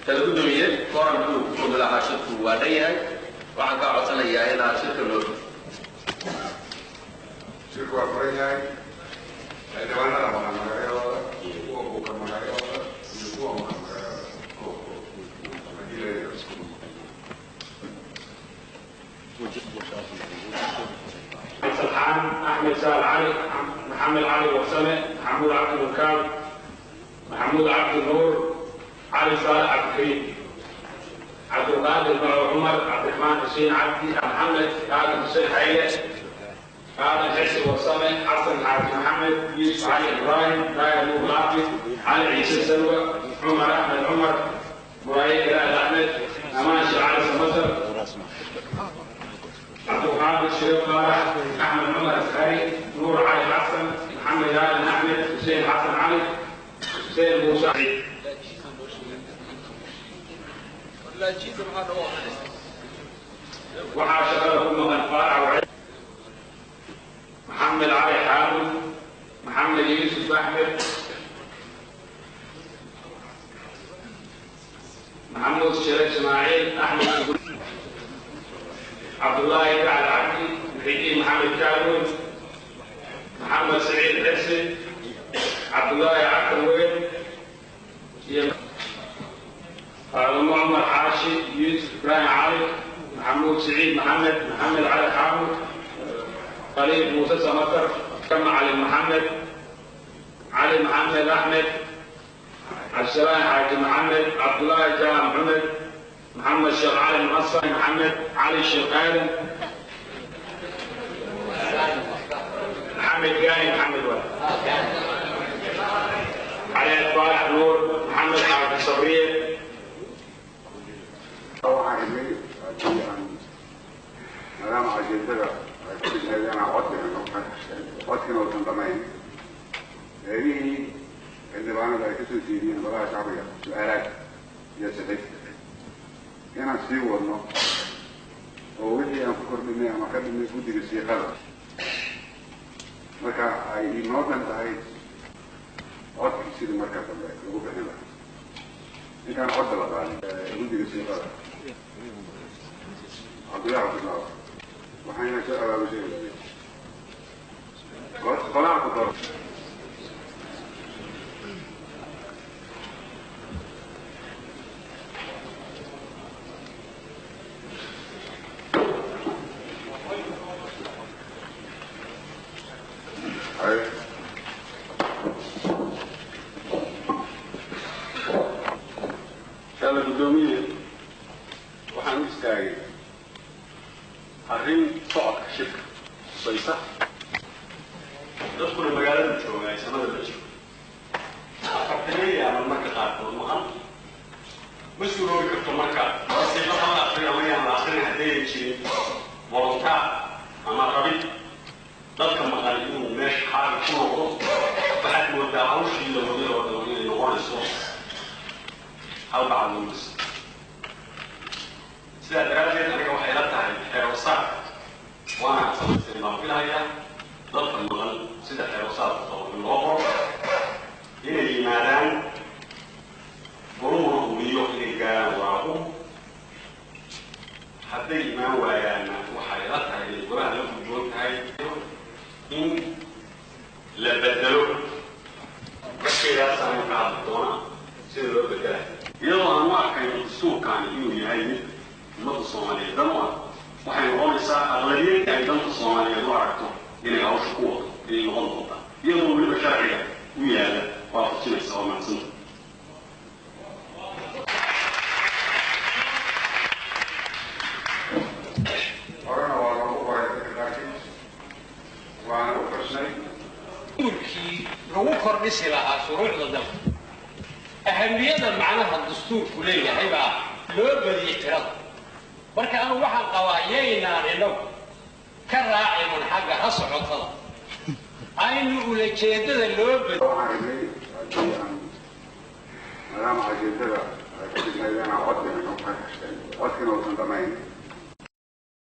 Kala gudoomiye, kooramku wuxuu shirku waa dhan yahay. Waxaan kaa codsanayaa inaad shirka noo Shirku waa furan yahay. Xildhibaanada maqan magacyadooda, kuwa buka magacyadooda iyo kuwa maqan magacyadooda haddii la yidhahdo. سرحان أحمد سال علي، محمد علي وسمة، محمود عبد الوكال، محمود عبد النور، علي صالح عبد الكريم، عبد القادر بن عمر، عبد الرحمن حسين عبدي، محمد آدم حسين حية، آدم حسين وسمة، حسن حاج محمد، يوسف علي إبراهيم، رايا نور غافي، علي عيسى سلوى، عمر أحمد عمر، إبراهيم رائد أحمد، أمان علي سمسر، عبد القادر شريف فارح، احمد عمر الزهري، نور علي حسن، محمد آدم احمد، حسين حسن علي، حسين موسى. Waxaa shaqada ku maqan Faarax Wacid, Maxamed Cali Xaamud, Maxamed Yuusuf Axmed, Maxamuud Shire Ismaaciil, Axmed Cabdullaahi Gacad Cabdi, Muxidiin Maxamed Kaawood, Maxamed Saciid Xirsi, Cabdullaahi Cabdan Weyn iyo Faadumo Cumar Xaashi, Yuusuf Ibraahim Cali, Maxamuud Saciid Maxamed, Maxamed Cali Xaamud, Khaliif Muuse Samatar, Kama Cali Maxamed, Cali Maxamed Axmed, Cabdisalaam Xaaji Maxamed, Cabdullaahi Jaam Maxamed, محمد شيخ علي مقصر، محمد علي الشيخ آدم، محمد جاني، محمد ولد علي صالح نور، محمد عبد الصبرية. Waxaan rabnay haddii aan maadaama ajeendada ay ku dhisnayd inaan cod bixino, codkina uusan dhamayn, eedihii xildhibaanada ay kasoo jeediyeen golaha shacbiga su-aalaad iyo sixid inaan sii wadno oo wixii aan ku kordhinay ama ka dhignay guddiga siiqada marka ay inoo dhan tahay codkii sidii marka dambe lagu bixin lahaa intaan codda la qaadin guddiga siiqada. Cabdillahi Cabdillaah, waxayna soo abaabushay qolaha ku daro. Haye. Inshaalla guddoomiye, waxaan u istaagay arrin socodka shirka khusaysa. Dadkuna magaalada jooga ay samada la jiro afartaneeya ama marka qaarkood maqan ma suuroobi karto. Marka wasiiqo la akriyo ama yaan la akrin, haddaynan jirin volontaar ama rabid dadka maqan inuu meesha xaali ku noqdo, waxaad moodaa hawshii la waday oo dhan inay noqonayso hal bacad lagu dhis. Sidaa daraaddeed aniga waxay la tahay xeerosaarka waana samaysteen baan filahayaa dadka maqan sida xeerosaarka qabo in loo qoro inay yimaadaan, goluhuna hubiyo inay gaaraan waraaqu. Hadday imaan waayaanna, waxay la tahay inay golaha la gudboon tahay in la bedelo. Markaydaasaan ka hadli doonaa sida loo bedela, iyadoo aan u arkayn dastuurkaani inuu yahay mid ummadda Soomaaliyeed dan u ah. Waxay noqonaysaa aqlabiyadii ay danta Soomaaliyeed u aragto inay hawsha ku wado inay noqon doontaa, iyadoo weliba sharciga u yaala waafajinaysa. Waa mahadsanta. Horena waa loogu qoray dadka qaarkiis, waana u xusnay Dastuurkii lagu kordhisi lahaa shuruucda dalka, ahamiyada macnaha dastuurku leeyahay baa loo badiyey tirada. Marka anu waxaan qabaa yaynaan inagu ka raacinin xagga ha socotada, aynu ulajeedada loo badiy. Waxaan rabnay haddii aan maadaama ajeendada ay ku dhisnayd inaan cod bixino, codkina uusan dhamayn.